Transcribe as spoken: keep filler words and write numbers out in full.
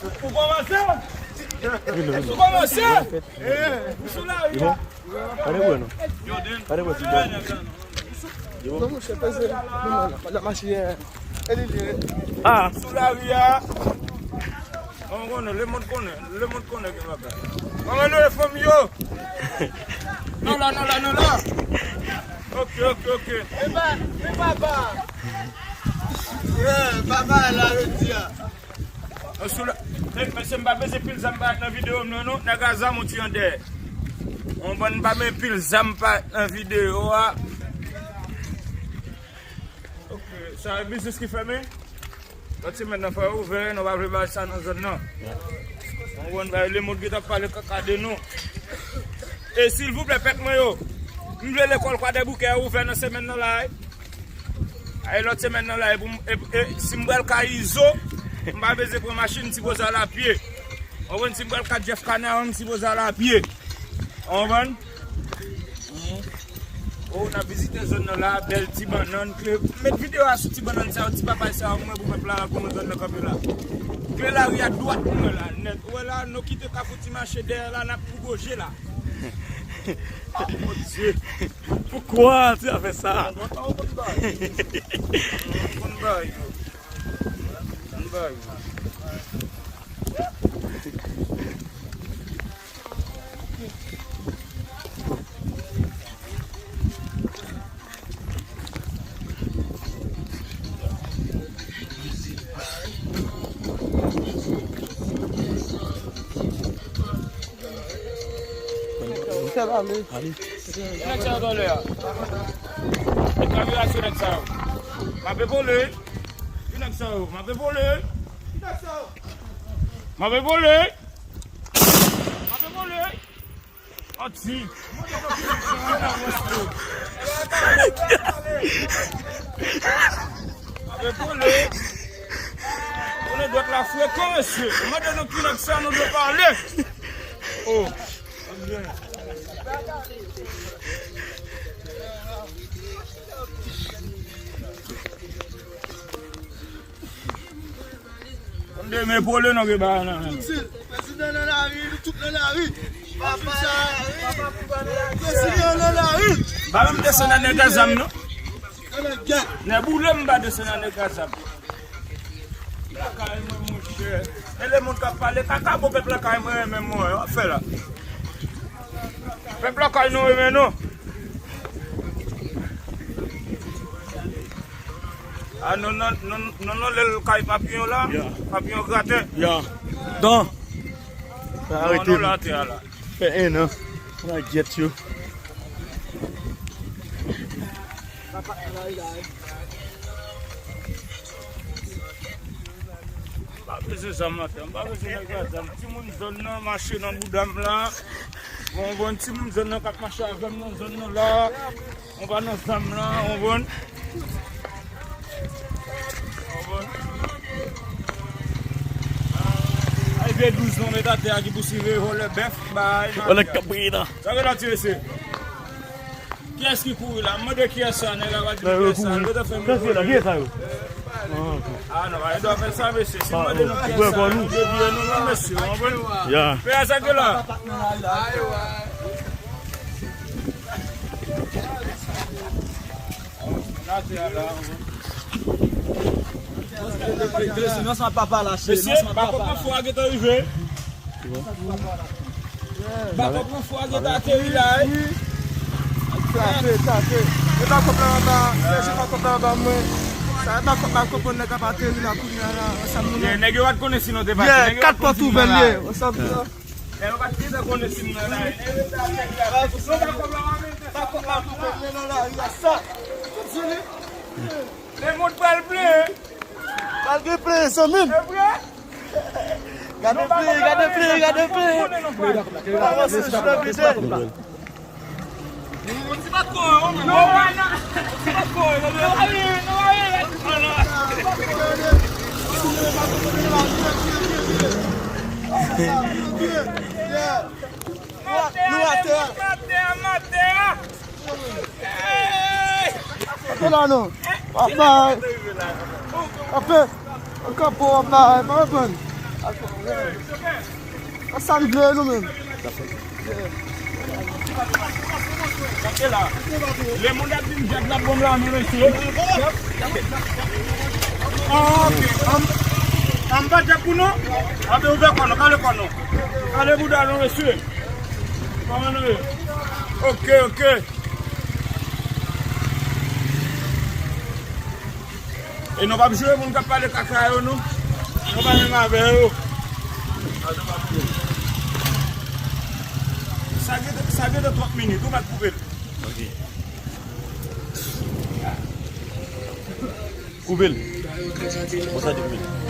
Ou kòmanse? Ou kòmanse? Ou sou lari a? Gade bwè non. Gade bwè ti bwè. Non, monchè, peze. Non, non, non, la mache, eh, e li li. Ah. Sou lari a. An konnen, lemonn konnen, lemonn konnen gen bagay. An rele fanmi yo. Non la, non la, non la. Ok, ok, ok. E ba, e papa. Yeah, papa la jodi a. An sou la. Hey, mesye, m pa bezwen pil zam parèt nan videyo m nan non. Nèg a zam ou ti an dèyè. On bann pa men pil zam parèt nan videyo a. Ok, sa e biznis ki fèmen? Lòt semèn nan fò yo ouvè, nou pa vle bay sa nan zòn nan. Ou konn bay lemonn ki t ap pale kaka de nou. E silvouplè pèp mwen yo, m vle lekòl Kwadèboukè ouvè nan semèn nan la. Ay lòt semèn nan la, e pou m, e, e, si m pral kay Izo, m pa bezwen pran machin, m sipoze al apye. Ou konprann, si m pral kay Jeff Canaan, m sipoze al apye. Ou konprann? Oh, n ap vizite zòn nan la, bèl ti bannann, kle. Met videyo a sou ti bannann sa yo, ti papay sa yo, mwen pou pèp la, pou mwen zòn nan kanpe la. Kle lari a dwat pou mwen la, nèt. Ou wè la, nou kite Kafou Ti Mache dèyè la, n ap pou goje la. Ah, mon Dieu. Pourquoi tu as fait ça? Konn bay. Konn bay. Konn bay. Ki nèg sa yo t anlè a? E kamera sou nèg sa yo. M ape vole. Ki nèg sa yo? M ape vole. M ape vole. M ape vole. Anti. Mande dwèt la frekan, mesye. Mande nou ki nèg sa nou dwe pale. Oh. Konn de men pole non gen bagay nan men. Prezidan nan lari, nou tout nan lari. Papa, papa, papa, prezidan nan lari. Pa menm desann nan nèg a zam non. Nèg boule m pa desann nan nèg a zam. Lakay mwen monchè. E lemonn k ap pale kaka bon pèp lakay mwen renmen mwen w ap fè la. Pèp lakay nou renmen nou. A non non non non non lèl kay papiyon la. Ya. Papiyon graten. Ya. Don. Arete. Non non la te a la. Fè en an. Mwen gyèt yo. M pa bezwen zam nan, m pa bezwen nèg la zam. Timoun zòn nan mache nan bouda m la. Bon, bon, timoun zòn nan k ap mache avè m nan zòn nan la. Mwen pa nan zam la, ou konprann? Ou konprann? Ay, vye douz non, met atè a ki pou siveye vòlè bèf, bay. Vòlè k ap priye la. Sa gen la tire se. Kiyès ki kouri la? M mande kiyès sa, nèg la pa di m kiyès sa. Yo ta fè m. Kiyès sa yo? Ah non, pa gen dwa fè sa, mesye. Si m mande nou kiyès sa, nou deviye nou, non, mesye. Ou konprann? Ya. Pè a sa gen la. Mesye, bakòp nan fò a gentan rive. Bakòp nan fò a gentan ateri la, wi. Sa se, sa se. E bakòp la anba, chèche bakòp la anba mwen. Sa e bakòp la konprann nèg ap ateri la kounye a la, ansanm nou. Nèg yo pa t konnen si nou te pati. Kat pòt ouvè l ye, ansanm sa. Nèg yo pa t gentan konnen si m nan lari. Lemonn pral plen. Pral gen plen, zanmi m. Se vre? Gade plen, gade plen, gade plen. Avanse, sou plen pite. Nou atè a. Atè la non. Papa. Ape. An kapo, papa. Pa konprann. A sa n vle nou menm. Gade la. Le moun ap vin jèt la, bon la, men mesye. Ah, ok. An, an pa jèt pou nou? Anbe ouvè kò nou, kale kò nou. Kale bouda nou, mesye. Kòman nou ye? Ok, ok. E nou p ap jwe moun k ap pale kaka yo, non. Nou pa menm avè yo. Sa gen, sa gen de trant minit, ou mèt koupe l. Ok. Koupe l. Bon, sa di koupe l.